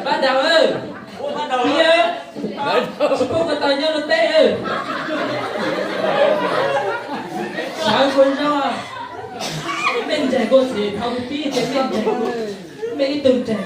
Pab Daus, pib, tsis pub ko taw nyob luag teb. Sawv kua zoo, mej ntseeg kua txiv thaum pib ces mej ntseeg, mej ib tug ntseeg.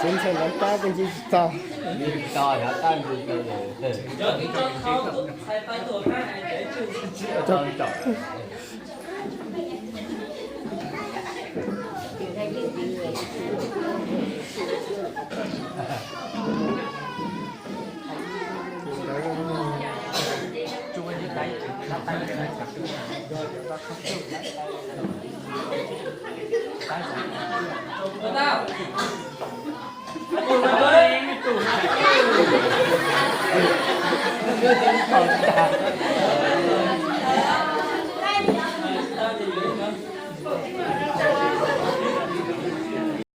Txiv ntxawm lawv pab kuv ntsib tsis tau.